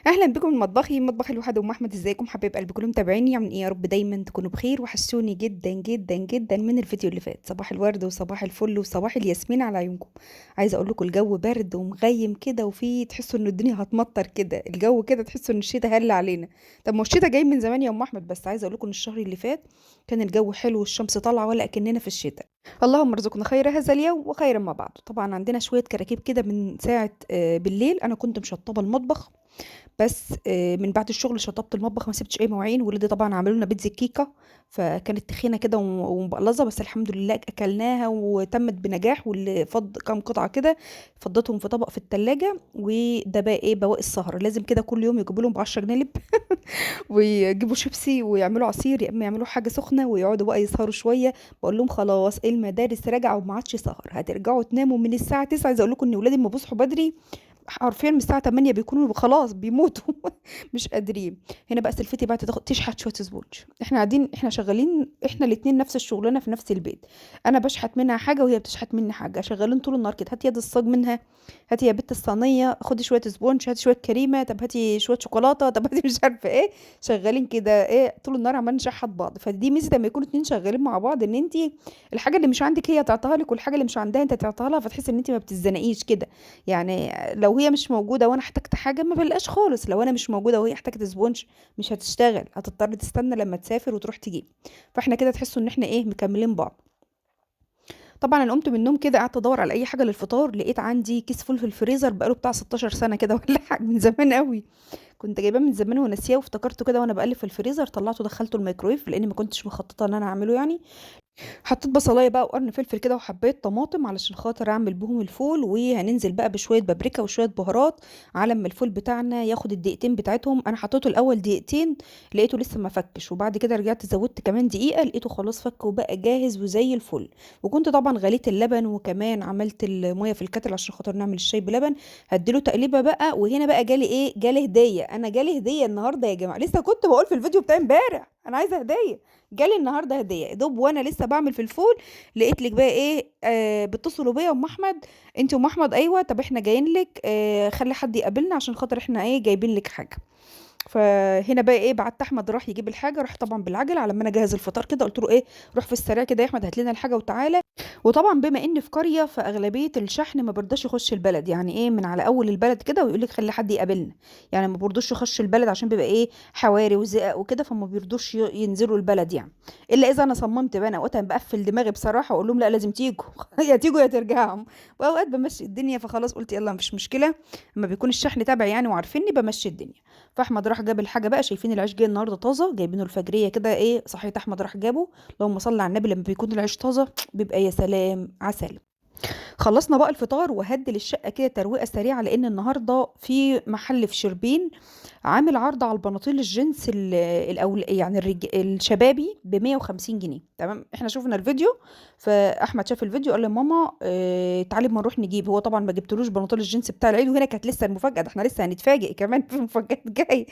اهلا بكم من مطبخي، مطبخ الوحدة ام احمد. ازيكم حبايب قلبي؟ كلهم متابعيني عاملين ايه؟ يا رب دايما تكونوا بخير. وحشوني جدا جدا جدا من الفيديو اللي فات. صباح الورد وصباح الفل وصباح الياسمين على عيونكم. عايزه اقول لكم الجو برد ومغيم كده، وفي تحسوا ان الدنيا هتمطر كده، الجو كده تحسوا ان الشتاء هل علينا. طب ما الشتاء جاي من زمان يا ام احمد، بس عايزه اقول لكم ان الشهر اللي فات كان الجو حلو والشمس طالعه ولا اكننا في الشتاء. اللهم ارزقنا خير هذا اليوم وخير ما بعده. طبعا عندنا شوية كراكيب كده من ساعة بالليل انا كنت مشطبه المطبخ، بس من بعد الشغل شطبت المطبخ ما سبتش اي مواعين. ولادي طبعا عملوا لنا بيتزا كيكة، فكانت تخينة كده ومبقلظه، بس الحمد لله اكلناها وتمت بنجاح. واللي فض كام قطعه كده فضتهم في طبق في التلاجة. وده بقى ايه بواقي السهر، لازم كده كل يوم يجيبوا لهم ب 10 جنيه لب ويجيبوا شيبسي ويعملوا عصير، يا اما يعملوا حاجة سخنة ويقعدوا بقى يسهروا شوية. بقول لهم خلاص المدارس راجعه وما عادش سهر، هترجعوا تناموا من الساعة 9. عايزه اقول لكم ان ولادي ما بيصحوا بدري حرفيا من الساعة 8 بيكونوا خلاص بيموتوا مش قادرين. هنا بقى سلفتي بقى تاخد تشحت شوية sponge. احنا قاعدين، احنا شغالين، احنا الاتنين نفس الشغلانة في نفس البيت. انا بشحت منها حاجة وهي بتشحت مني حاجة، شغالين طول النهار كده. هاتي يد الصاج منها، هاتي يا بت الصينية، خدي شوية sponge، هاتي شوية كريمة، طب هاتي شوية شوكولاته، طب هاتي مش عارفه ايه. شغالين كده ايه طول النهار عمالين نشحت بعض. فدي ميزة لما يكونوا اتنين شغالين مع بعض، ان انت الحاجة اللي مش عندك هي تعطيها لك، والحاجة اللي مش عندها انت تعطيها لها، فتحس ان انت ما بتتزنقيش كده. يعني لو هي مش موجودة وأنا احتجت حاجة ما بلاقاش خالص، لو أنا مش موجودة وهي احتاجت sponge مش هتشتغل، هتضطر تستنى لما تسافر وتروح تجيب. فاحنا كده تحسوا ان احنا ايه مكملين بعض. طبعا انا قمت من النوم كده قعدت ادور على اي حاجة للفطار، لقيت عندي كيس فول في الفريزر بقاله بتاع 16 سنة كده ولا حاجة، من زمان قوي، كنت جايباه من زمان وناسياه، وافتكرته كده وانا بقلب في الفريزر، طلعته دخلته الميكرويف لان ما كنتش مخططه ان انا اعمله يعني. حطيت بصلايه بقى وقرن فلفل كده وحبايه طماطم علشان خاطر اعمل بهم الفول. وهننزل بقى بشوية بابريكا وشوية بهارات على ما الفول بتاعنا ياخد الدقيقتين بتاعتهم. انا حطيته الاول دقيقتين لقيته لسه ما فكش، وبعد كده رجعت زودت كمان دقيقة لقيته خلاص فك وبقى جاهز وزي الفل. وكنت طبعا غليت اللبن وكمان عملت المية في ال kettle عشان خاطر نعمل الشاي بلبن. هديله تقليبه بقى. وهنا بقى جالي ايه، جالي هديه. انا جالي هديه النهارده يا جماعة، لسه كنت بقول في الفيديو بتاع امبارح انا عايزه هديه، جالي النهارده هديه. دوب وانا لسه بعمل في الفول لقيت لك بقى ايه، بيتصلوا بيا ام احمد، انت ام احمد؟ ايوه. طب احنا جايين لك، خلي حد يقابلنا عشان خاطر احنا ايه جايبين لك حاجة. فهنا بقى ايه بعت احمد راح يجيب الحاجة، راح طبعا بالعجله على ما انا اجهز الفطار كده. قلت له ايه روح في السريع كده يا احمد هات لنا الحاجة وتعالى. وطبعا بما ان في قرية فاغلبيه الشحن ما برضاش يخش البلد، يعني ايه من على اول البلد كده ويقول لك خلي حد يقابلنا، يعني ما برضوش يخش البلد عشان بيبقى ايه حواري وزقق وكده، فما بيرضوش ينزلوا البلد يعني، الا اذا انا صممت بقى. انا اوقات بقفل دماغي بصراحة واقول لهم لا لازم تيجوا يا تيجوا يا ترجعوا، واوقات بمشي الدنيا. فخلاص قلت يلا مفيش مشكلة، اما بيكون الشحن تابع يعني وعارفيني بمشي الدنيا. فاحمد راح جاب الحاجة بقى، شايفين العيش جاي النهارده طازة، جايبينه الفجريه كده ايه صحيت احمد راح جابه. اللهم صل على النبي، لما بيكون العيش طازة بيبقى يا سلام عسل. خلصنا بقى الفطار وهدل الشقة كده ترويقه سريعة، لان النهارده في محل في شربين عامل عرض على البناطيل الجينز الاول يعني الشبابي ب 150 جنيه. تمام، احنا شفنا الفيديو، فاحمد شاف الفيديو قال لماما تعالي ما نروح نجيب. هو طبعا ما جبتلوش بناطيل الجينز بتاع العيد، وهنا كانت لسه المفاجاة، ده احنا لسه هنتفاجئ كمان في مفاجات جاية.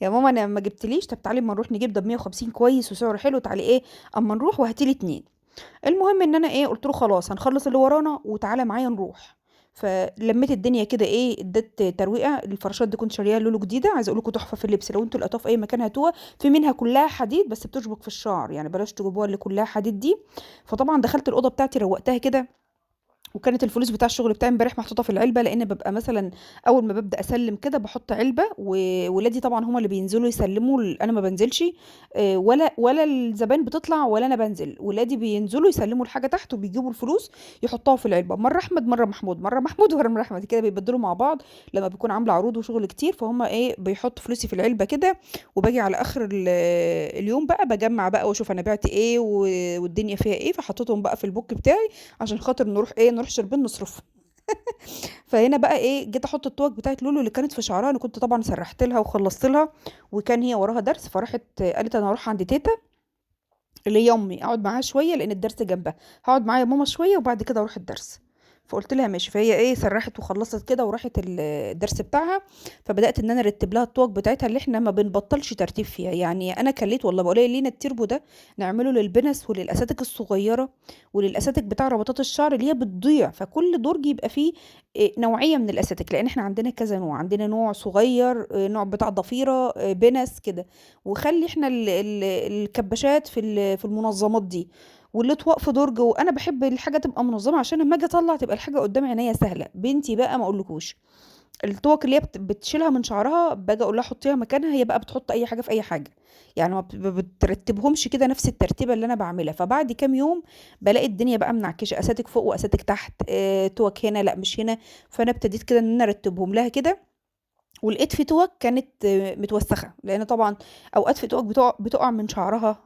يا ماما انا ما جبتليش، طب تعالي ما نروح نجيب ده ب 150 كويس وسعره حلو، تعالي ايه اما نروح وهاتي لي اتنين. المهم ان انا ايه قلت له خلاص هنخلص اللي ورانا وتعالى معايا نروح. فلميت الدنيا كده ايه اديت ترويقه. الفراشات دي كنت شاريها لولو جديدة، عايزه اقول لكم تحفة في اللبس، لو انتوا لقيتوها في اي مكان هاتوها. في منها كلها حديد بس بتشبك في الشعر، يعني بلاش تجيبوها اللي كلها حديد دي. فطبعا دخلت الاوضة بتاعتي روقتها كده، وكانت الفلوس بتاع الشغل بتاعي امبارح محطوطة في العلبة، لان ببقى مثلا اول ما ببدا اسلم كده بحط علبة، وولادي طبعا هما اللي بينزلوا يسلموا، انا ما بنزلش، ولا الزبائن بتطلع ولا انا بنزل، ولادي بينزلوا يسلموا الحاجة تحت وبيجيبوا الفلوس يحطوها في العلبة، مرة احمد مرة محمود، مرة محمود ومرة احمد كده بيبدلوا مع بعض لما بيكون عامله عروض وشغل كتير، فهم ايه بيحطوا فلوسي في العلبة كده. وباجي على اخر اليوم بقى بجمع بقى واشوف انا بعت ايه والدنيا فيها ايه، فحطيتهم بقى في البوك بتاعي عشان خاطر نروح ايه نروح شربين نصرفه. فهنا بقى ايه جيت احط التوك بتاعت لولو اللي كانت في شعرها، انا كنت طبعا سرحت لها وخلصت لها، وكان هي وراها درس، فراحت قالت انا هروح عند تيتا اللي هي امي اقعد معاها شوية لان الدرس جنبها، هقعد معايا ماما شوية وبعد كده اروح الدرس. فقلت لها ماشي. فهي ايه سرحت وخلصت كده وراحت الدرس بتاعها. فبدات ان انا ارتب لها الطوق بتاعتها اللي احنا ما بنبطلش ترتيب فيها. يعني انا كليت والله، بقول لها لينا التربو ده نعمله للبنس وللاساتك الصغيرة وللاساتك بتاع رباطات الشعر اللي هي بتضيع، فكل درج يبقى فيه نوعية من الاساتك، لان احنا عندنا كذا نوع، عندنا نوع صغير، نوع بتاع ضفيرة، بنس كده، وخلي احنا الكباشات في المنظمات دي، والاطواق في درج. وانا بحب الحاجة تبقى منظمة عشان لما اجي اطلع تبقى الحاجة قدام عينيا سهلة. بنتي بقى ما اقولكوش الطوق اللي هي بتشيلها من شعرها، باجي اقول لها حطيها مكانها، هي بقى بتحط اي حاجة في اي حاجة، يعني ما بترتبهمش كده نفس الترتيبه اللي انا بعملها. فبعد كام يوم بلاقي الدنيا بقى منعكشه، اساتك فوق واساتك تحت، توك هنا لا مش هنا. فانا ابتديت كده ان انا ارتبهم لها كده، ولقيت في توك كانت متوسخه، لان طبعا اوقات في توك بتقع من شعرها،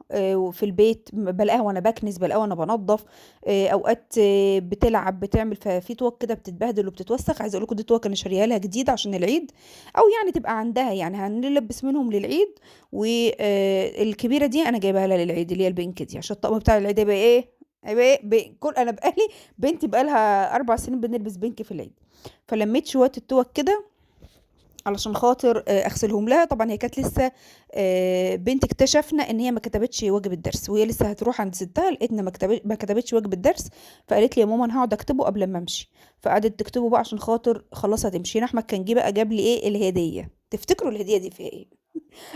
في البيت، بلاقيها وانا بكنس، بلاقيها وانا بنظف، اوقات بتلعب بتعمل، ففي توك كده بتتبهدل وبتتوسخ. عايزه اقول لكم دي توك انا شاريها لها جديد عشان العيد، او يعني تبقى عندها، يعني هنلبس منهم للعيد. والكبيرة دي انا جايبها لها للعيد اللي هي ال pink دي، عشان الطقم بتاع العيد يبقى ايه، يبقى ايه كل انا بقالي بنتي بقالها 4 سنين بنلبس pink في العيد. فلميت شوية التوك كده علشان خاطر اغسلهم لها. طبعا هي كانت لسه، بنت اكتشفنا ان هي ما كتبتش واجب الدرس، وهي لسه هتروح عند ستها لقيتنا ما كتبتش واجب الدرس، فقالت لي يا ماما انا هقعد اكتبه قبل ما امشي، فقعدت تكتبه بقى عشان خاطر خلاص هتمشي. احمد كان جه بقى جاب لي ايه الهدية، تفتكروا الهدية دي فيها ايه؟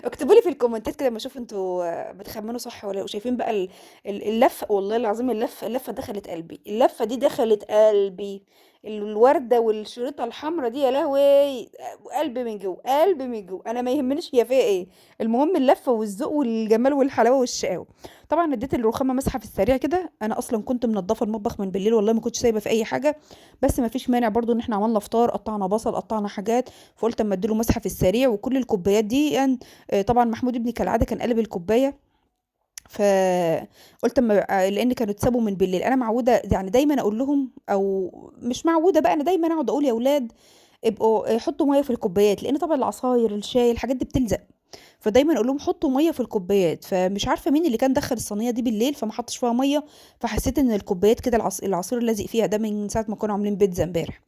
اكتبوا لي في الكومنتات كده اما اشوف انتوا بتخمنوا صح ولا لا، وشايفين بقى اللفة، والله العظيم اللفة دخلت قلبي، اللفة دي دخلت قلبي، الورده والشريطه الحمراء دي يا لهوي، قلبي من جوه، قلبي من جوه. انا ما يهمنيش هي فيها ايه، المهم اللفة والذوق والجمال والحلاوه والشقاوة. طبعا اديت الرخامه مسحه في السريع كده، انا اصلا كنت منضفه المطبخ من بالليل والله ما كنتش سايبه في اي حاجة، بس ما فيش مانع برضو ان احنا عملنا فطار، قطعنا بصل، قطعنا حاجات، فقلت اما اديله مسحه في السريع. وكل الكوبايات دي يعني، طبعا محمود ابني كالعادة كان قلب الكوباية، فقلت اما لان كانوا اتسابوا من بالليل، انا معوده يعني دايما اقول لهم، او مش معوده بقى، انا دايما اقعد اقول يا اولاد ابقوا حطوا مية في الكوبايات، لان طبعا العصاير الشاي الحاجات دي بتلزق، فدايما اقول لهم حطوا مية في الكوبايات. فمش عارفه مين اللي كان دخل الصينية دي بالليل فما حطش فيها مية، فحسيت ان الكوبايات كده العصير لازق فيها ده من ساعة ما كانوا عاملين بيتزا امبارح،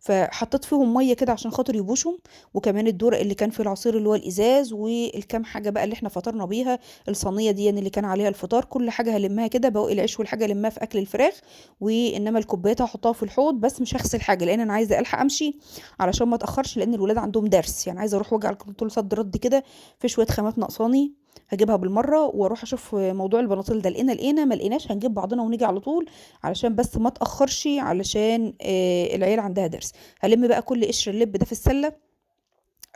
فحطيت فيهم مية كده عشان خاطر يبوشوا. وكمان الدورق اللي كان فيه العصير اللي هو الازاز، والكام حاجة بقى اللي احنا فطرنا بيها، الصينية دي اللي كان عليها الفطار، كل حاجة هلمها كده، بواقي العيش والحاجة لمها في اكل الفراخ، وانما الكوبايات هحطها في الحوض، بس مش هغسل حاجة لان انا عايزه الحق امشي علشان ما اتاخرش، لان الولاد عندهم درس، يعني عايزه اروح واجي على طول صد رد كده. في شوية خامات ناقصاني هجيبها بالمرة، واروح اشوف موضوع البناطيل ده، لقينا ما لقيناش هنجيب بعضنا ونيجي على طول علشان بس ما اتاخرش، علشان العيال عندها درس. هلم بقى كل قشر اللب ده في السلة.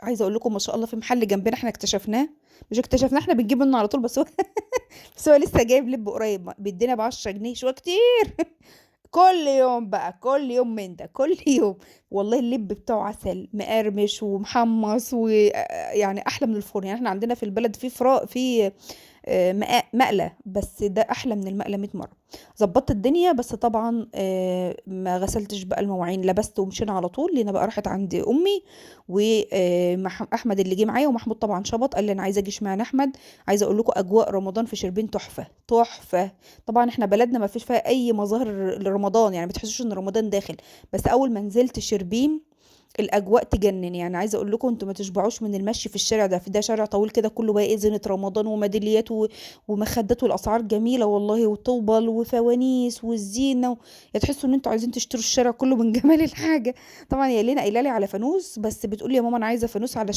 عايزه اقول لكم ما شاء الله في محل جنبنا احنا اكتشفناه، مش اكتشفناه احنا بنجيب منه على طول، بس هو لسه جايب لب قريب، بيدينا ب10 جنيه شوية كتير كل يوم بقى، كل يوم من ده، كل يوم والله. اللب بتاعه عسل مقرمش ومحمص، ويعني احلى من الفرن. يعني احنا عندنا في البلد في فراء في مقلة، بس ده احلى من المقلة 100 مرة. ظبطت الدنيا، بس طبعا ما غسلتش بقى المواعين، لبست ومشينا على طول. لينا بقى راحت عند امي، واحمد اللي جه معايا، ومحمود طبعا شبط قال لي انا عايزه اجي. اشمعنى احمد؟ عايزه اقول لكم اجواء رمضان في شربين تحفة تحفة. طبعا احنا بلدنا ما فيش فيها اي مظاهر لرمضان، يعني ما تحسوش ان رمضان داخل، بس اول ما نزلت شربين الاجواء تجنن. يعني عايزه اقول لكم انتوا ما تشبعوش من المشي في الشارع ده، في ده شارع طويل كده كله بقى ايه زينة رمضان وميداليات ومخدات، والاسعار جميلة والله، وطوبل وفوانيس والزينة يا تحسوا ان انتوا عايزين تشتروا الشارع كله من جمال الحاجة. طبعا يا لينا قايله لي على فانوس، بس بتقول لي يا ماما انا عايزه فانوس على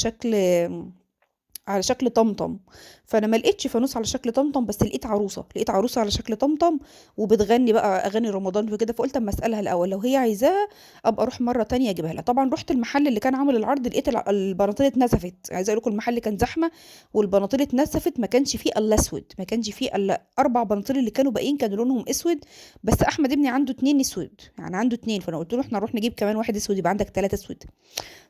شكل طمطم، فانا ما لقيتش فانوس على شكل طمطم، بس لقيت عروسه، لقيت عروسه على شكل طمطم وبتغني بقى اغاني رمضان وكده، فقلت اما اسالها الاول لو هي عايزاها ابقى اروح مرة تانية اجيبها لها. طبعا رحت المحل اللي كان عامل العرض، لقيت البناطيل اتنسفت. عايزه اقول لكم المحل كان زحمة والبناطيل اتنسفت، ما كانش فيه الا اسود، ما كانش فيه الا 4 بناطيل اللي كانوا باقيين كانوا لونهم اسود، بس احمد ابني عنده 2 اسود، يعني عنده 2، فانا قلت له احنا نروح نجيب كمان واحد اسود يبقى عندك 3 اسود،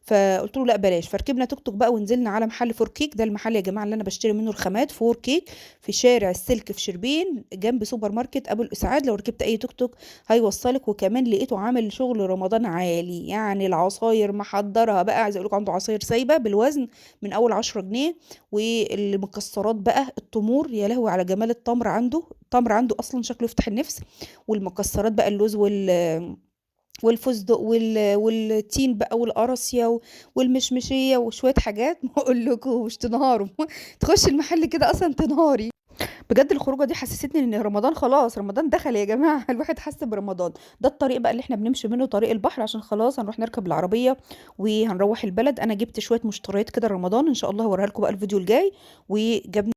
فقلت له لا بلاش. فركبنا توك توك بقى ونزلنا على محل فور كيك، ده المحل يا جماعة اللي انا بشتري منه الخامات، فور كيك في شارع السلك في شربين جنب سوبر ماركت ابو الاسعاد. لو ركبت اي توك توك هيوصلك. وكمان لقيته عامل شغل رمضان عالي، يعني العصاير محضرها بقى، عايزه اقول لكم عنده عصاير سايبه بالوزن من اول 10 جنيه، والمكسرات بقى التمور، يا لهوي على جمال التمر عنده، التمر عنده اصلا شكله يفتح النفس، والمكسرات بقى اللوز والفستق والتين بقى والقراصية والمشمشية وشوية حاجات ما اقولكوش تنهاروا. تخش المحل كده اصلا تنهاري. بجد الخروجة دي حسستني ان رمضان خلاص، رمضان دخل يا جماعة. الواحد حس برمضان. ده الطريق بقى اللي احنا بنمشي منه، طريق البحر، عشان خلاص هنروح نركب العربية وهنروح البلد. انا جبت شوية مشتريات كده رمضان، ان شاء الله هوريها لكم بقى الفيديو الجاي. وجبنا